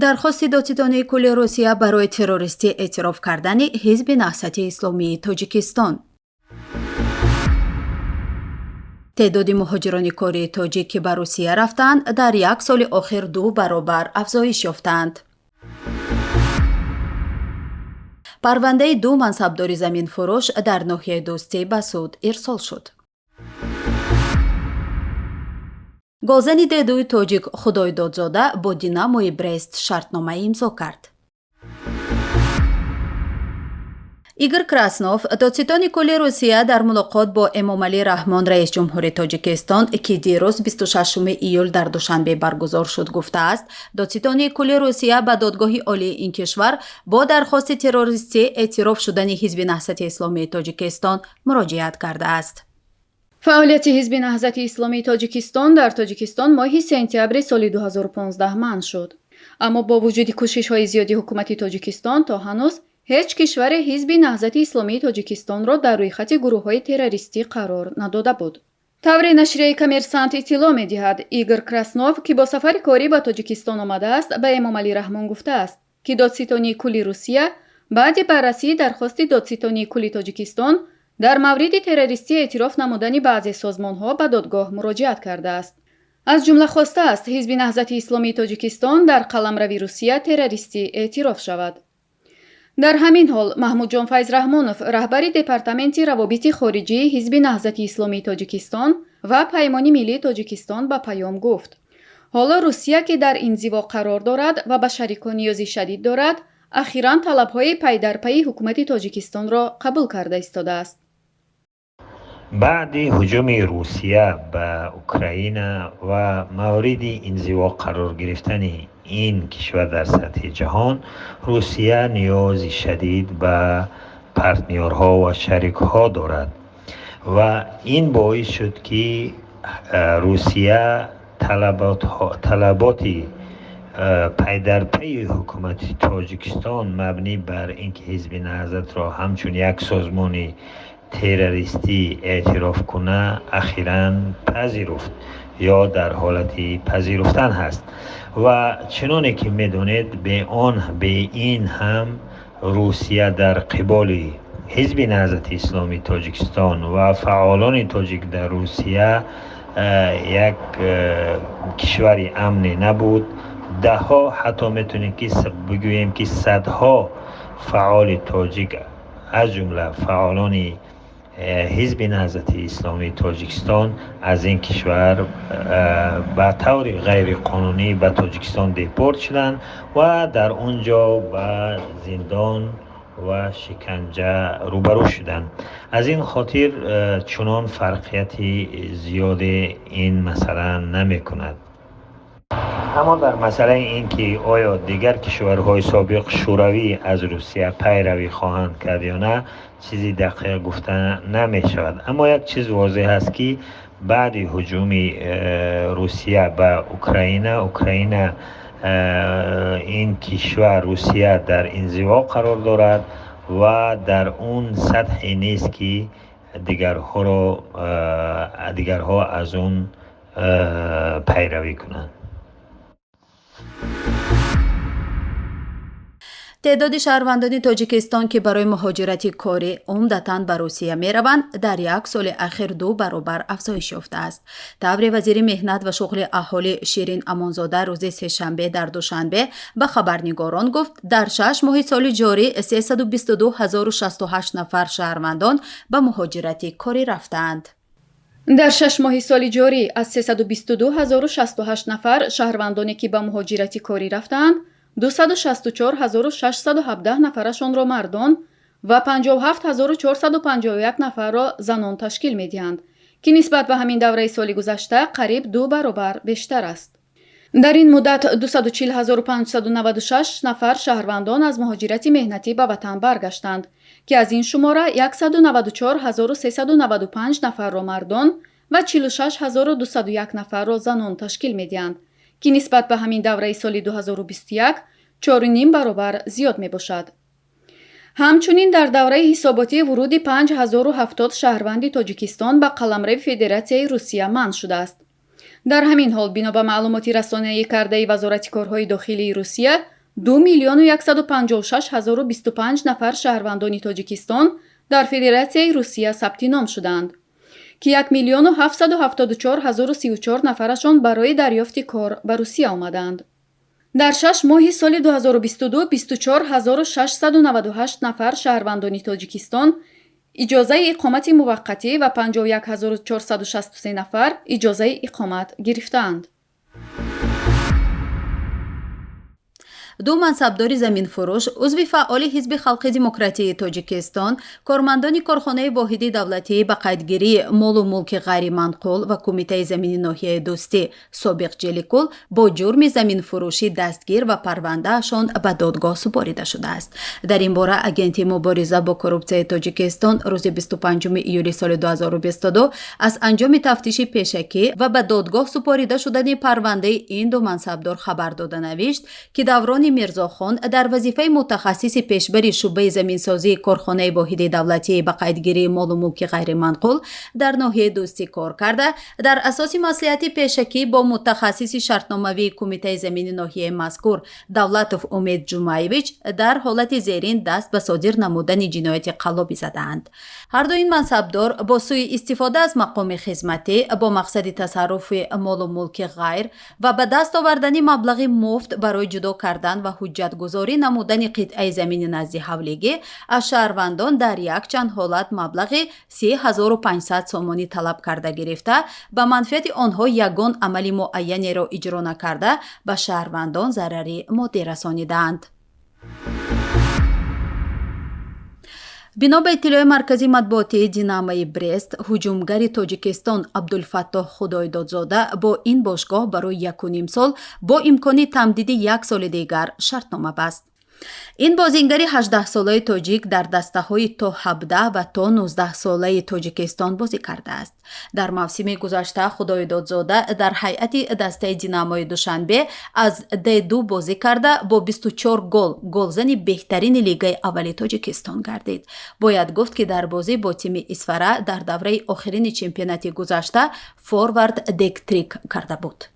Дархости Додситонии кулли Русия барои террористӣ эътироф кардани Ҳизби Наҳзати Исломии Тоҷикистон. Теъдоди муҳоҷирони кории тоҷик, ки ба Русия рафтаанд, дар як соли охир ду баробар афзоиш ёфтаанд. Парвандаи ду мансабдори заминфурӯш дар ноҳияи Дӯстӣ ба суд ирсол шуд. Голзани дедуи тоҷик Худойдодзода бо Динамои Брест шартнома имзо кард. Игор Краснов, додситони кулли Русия, дар мулоқот бо Эмомалӣ Раҳмон, раисҷумҳури Тоҷикистон, ки дирӯз 26 июл дар Душанбе баргузор шуд, гуфтааст, додситонии кулли Русия ба Додгоҳи Олии ин кишвар бо дархости террористӣ эътироф шудани Ҳизби Наҳзати Исломии Тоҷикистон муроҷиат кардааст. Фаъолияти Ҳизби Наҳзати Исломии Тоҷикистон дар Тоҷикистон моҳи сентябри соли 2015 манъ шуд. Аммо бо вуҷуди кӯшишҳои зиёди ҳукумати Тоҷикистон, то ҳанӯз ҳеҷ кишваре Ҳизби Наҳзати Исломии Тоҷикистонро дар рӯйхати гурӯҳҳои террористӣ қарор надода буд. Тавре нашрияи Коммерсант иттилоъ медиҳад, Игор Краснов, ки бо сафари корӣ ба Тоҷикистон омадааст, ба Эмомалӣ Раҳмон гуфтааст, ки Додситонии кулли Русия баъди баррасии дархости Додситонии кулли Тоҷикистон дар мавриди террористӣ эътироф намудани баъзе созмонҳо ба додгоҳ муроҷиат кардааст. Аз ҷумла хостааст, Ҳизби Наҳзати Исломии Тоҷикистон дар қаламрави Русия террористӣ эътироф шавад. Дар ҳамин ҳол Маҳмудҷон Файзраҳмонов, раҳбари Департаменти равобити хориҷии Ҳизби Наҳзати Исломии Тоҷикистон ва Паймони Миллии Тоҷикистон, ба Паём гуфт: ҳоло Русия, ки дар инзиво қарор дорад ва ба шарикон ниёзи шадид дорад, ахиран талабҳои пайдарпайи ҳукумати Тоҷикистонро қабул карда истодааст. Баъди ҳуҷуми Русия ба Украина ва мавриди инзиво қарор гирифтани ин кишвар дар сатҳи ҷаҳон, Русия ниёзи шадид ба партнёрҳо ва шарикҳо дорад ва ин боис шуд, ки Русия талаботи пайдарпайи ҳукумати Тоҷикистон, мабнӣ бар ин ки Ҳизби Наҳзатро ҳамчун як созмони террористӣ эътироф куна, ахиран пазируфт ё дар ҳолати пазируфтан ҳаст. Ва чуноне ки медонед, бе ин ҳам Русия дар қиболи Ҳизби Наҳзати Исломии Тоҷикистон ва фаъолони тоҷик дар Русия як кишвари амне набуд. Даҳҳо, ҳатто метавонем ки бигӯем, ки садҳо фаъоли тоҷик, аз ҷумла фаъолони Ҳизби Наҳзати Исломии Тоҷикистон, аз ин кишвар ба таври ғайриқонунӣ ба Тоҷикистон депорт шуданд ва дар он ҷо ба зиндон ва шиканҷа рӯбарӯ шуданд. Аз ин хотир чунон фарқияти зиёде ин масъала намекунад. Аммо дар масъалаи ин ки оё дигар кишварҳои собиқ Шӯравӣ аз Русия пайравӣ хоҳанд кард ё на, чизи дақиқ гуфта намешавад. Аммо як чиз возеҳ аст, ки баъди ҳуҷуми Русия ба Украина, ин кишвар Русия дар инзиво қарор дорад ва дар он сатҳе нест, ки дигарҳо аз он пайравӣ кунанд. Теъдоди шаҳрвандони Тоҷикистон, ки барои муҳоҷирати корӣ умдатан ба Русия мераванд, дар як соли ахир ду баробар афзоиш ёфтааст. Тавре вазири меҳнат ва шуғли аҳолӣ Ширин Амонзода рӯзи сешанбе дар Душанбе ба хабарнигорон гуфт, дар 6 моҳи соли ҷорӣ 322 068 нафар шаҳрвандон ба муҳоҷирати корӣ рафтаанд. Дар 6 моҳи соли ҷорӣ аз 322 068 нафар шаҳрвандоне, ки ба муҳоҷирати корӣ рафтаанд, 264 617 нафарашонро мардон ва 57 451 нафарро занон ташкил медиҳанд, ки нисбат ба ҳамин давраи соли гузашта қариб ду баробар бештар аст. Дар ин муддат 240 596 нафар шаҳрвандон аз муҳоҷирати меҳнатӣ ба ватан баргаштанд, ки аз ин шумора 194 395 нафарро мардон ва 46 201 нафарро занон ташкил медиҳанд, ки нисбат ба ҳамин давраи соли 2021 чору ним баробар зиёд мебошад. Ҳамчунин дар давраи ҳисоботӣ вуруди 5070 шаҳрванди Тоҷикистон ба қаламрави Федератсияи Русия манъ шудааст. Дар ҳамин ҳол, бино ба маълумоти расонаӣ кардаи Вазорати корҳои дохилии Русия, 2 миллиону 156 ҳазору 25 нафар шаҳрвандони Тоҷикистон дар Федератсияи Русия сабти ном шуданд, ки 1 миллиону 774 ҳазору 34 нафарашон барои дарёфти кор ба Русия омаданд. Дар 6 моҳи соли 2022 24 698 нафар шаҳрвандони Тоҷикистон иҷозаи иқомати муваққатӣ ва 51 463 нафар иҷозаи иқомат гирифтаанд. Ду мансабдори заминфурӯш, узви фаъоли Ҳизби халқи демократии Тоҷикистон, кормандони корхонаи воҳиди давлатӣ ба қайдгирии молу мулки ғайриманқул ва Кумитаи замини ноҳияи Дӯстӣ, собиқ Ҷеликул, бо ҷурми заминфурӯшӣ дастгир ва парвандаашон ба додгоҳ супорида шудааст. Дар ин бора Агентии мубориза бо коррупсияи Тоҷикистон рӯзи 25 июли соли 2022 аз анҷоми тафтиши пешакӣ ва ба додгоҳ супорида шудани парвандаи ин ду мансабдор хабар дода навишт, ки Даврони Мирзохон дар вазифаи мутахассиси пешбари шӯъбаи заминсозии корхонаи воҳиди давлатии ба қайдгирии молу мулки ғайриманқул дар ноҳияи Дӯстӣ кор карда, дар асоси маслиҳати пешакӣ бо мутахассиси шартномавии Кумитаи замини ноҳияи мазкур Давлатов Умед Ҷумаевич дар ҳолати зерин даст ба содир намудани ҷинояти қаллобӣ задаанд. Ҳарду ин мансабдор бо сӯи истифода аз мақоми хизматӣ бо мақсади тасарруфи молу мулки ғайр ва ба даст овардани маблағи муфт барои ҷудо кардан ва ҳуҷҷатгузорӣ намудани қитъаи замини назди ҳавлигӣ аз шаҳрвандон дар якчанд ҳолат маблағи 3500 сомонӣ талаб карда гирифта, ба манфиати онҳо ягон амали муайянеро иҷро накарда, ба шаҳрвандон зарари моддӣ расонидаанд. Бино ба иттилои маркази матбуотии Динамои Брест, ҳуҷумгари Тоҷикистон Абдулфаттоҳ Худойдодзода бо ин бошгоҳ барои 1,5 сол бо имкони тамдиди як соли дигар шартнома баст. Ин бозингари 18-солаи тоҷик дар дастаҳои то 17 ва то 19-солаи Тоҷикистон бозӣ кардааст. Дар мавсими гузашта Худойдодзода дар ҳайати дастаи Динамои Душанбе аз Д2 бозӣ карда, бо 24 гол голзани беҳтарини лигаи аввали Тоҷикистон гардид. Бояд гуфт, ки дар бозӣ бо тими Исфара дар давраи охирини чемпионати гузашта форвард хет-трик карда буд.